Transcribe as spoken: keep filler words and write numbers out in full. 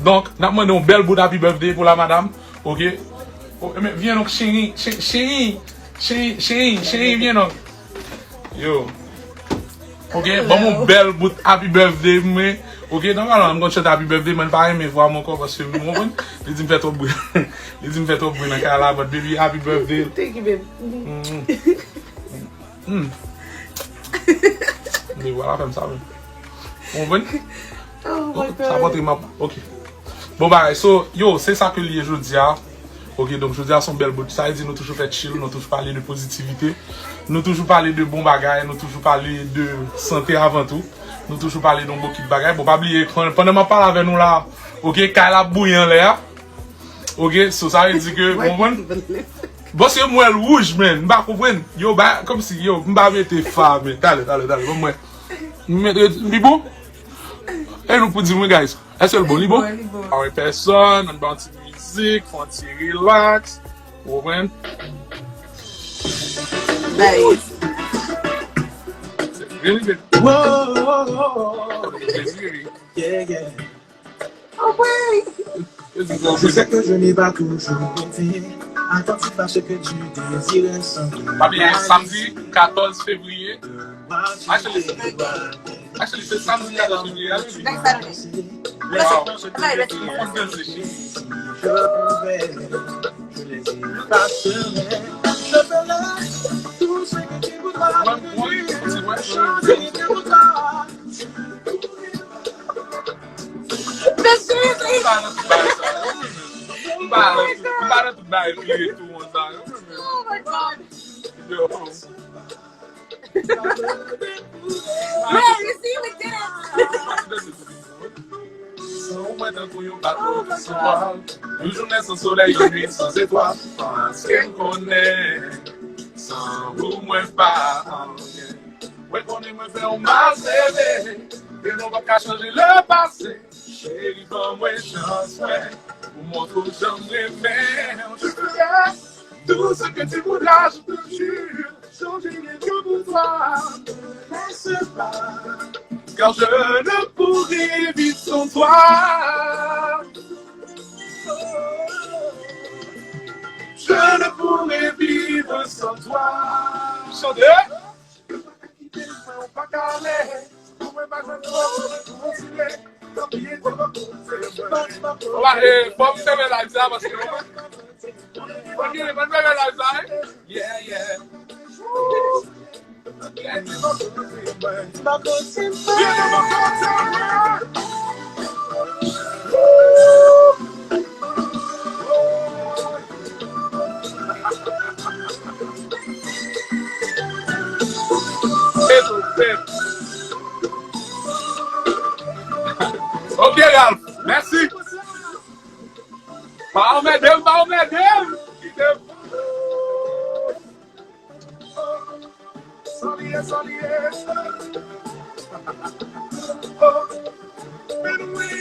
Donk, n ap mande yon bèl bout happy birthday pou la madam. Oke? O, men, vyen donk, cheri, che-, cheri, cheri, cheri, cheri, vyen donk. Yo. Oke, ban m yon bèl bout happy birthday pou mwen. Oke, nòmalman, m konn chante happy birthday, men m pa renmen vwa m ankò paske, w konprann? Li di m fè twòp bri. Li di m fè twòp bri nan kay la, but baby, happy birthday. Thank you, babe. Mm. Mm. Men vwa la fè m sa menm. Ou konprann? Oh my God. Sa pote m ap, oke. Bon bagay, so, yo, se sa ke l ye jodi a. Oke, donk jodi a se yon bèl bout. Sa vle di nou toujou fè chill, nou toujou pale de pozitivite. Nou toujou pale de bon bagay, nou toujou pale de sante avan tou. Nou toujou pale de yon bokit bagay. Bon, pa bliye, pandan, pandan m ap pale avè nou la, oke, kay la ap bouyi anlè a. Oke, so sa vle di ke, w konprann? Bon, se m wè l wouj, man. M pa konprann. Yo, ba, kòmsi, yo, m pa mete fa, men. Talè, talè, talè. Bon, mwen. M mete, li bon? E nou pou di mwen, guys. Èske l bon? Li bon? Li bon. Anwen pèsòn, ann ba yon ti mizik, fè yon ti relax. Ou konprann? Nice. Se vre, li bèl. Wow. Sa fè plezi, wi. Yeah, yeah. Oh, ouais. Je sais que je n'ai pas toujours été attentif à ce que tu désirais sans que... Pa bliye, samdi katòz fevriye. Actually, actually, se samdi katòz fevriye a, wi. Next Saturday. Wow. Nice. Mwen, mwen, mwen, mwen, mwen. Mesye, m pa nan tout bagay sa yo, menm. M pa nan tout, m pa nan tout bagay vire tou konsa yo, menm. Oh my God. Yo. Man, you see, we did it. San ou mwen tankou yon bato ki san vwal. Yon jounen san solèy, yon nwit san zetwal. Paske m konnen, san ou mwen pa anyen. Mwen konnen mwen fè w mal, bebe. Men nou p ap ka chanje le pase. Cheri, ban mwen chans mwen pou montre w jan m renmen w. Je ferai tout ce que tu voudras, je te jure. Changer rien que pour toi. Ne me laisse pas, car je ne pourrai vivre sans toi. Je ne pourrai vivre sans toi. Chante. Oba, eh, fò m fèmen live sa, paske, ok, ban m fèmen live sa, eh. Yeah, yeah. Ok, Ralph, mèsi. Pa anmède m, pa anmède m. Kite m. Sa li ye, sa li ye. Oh, men wi.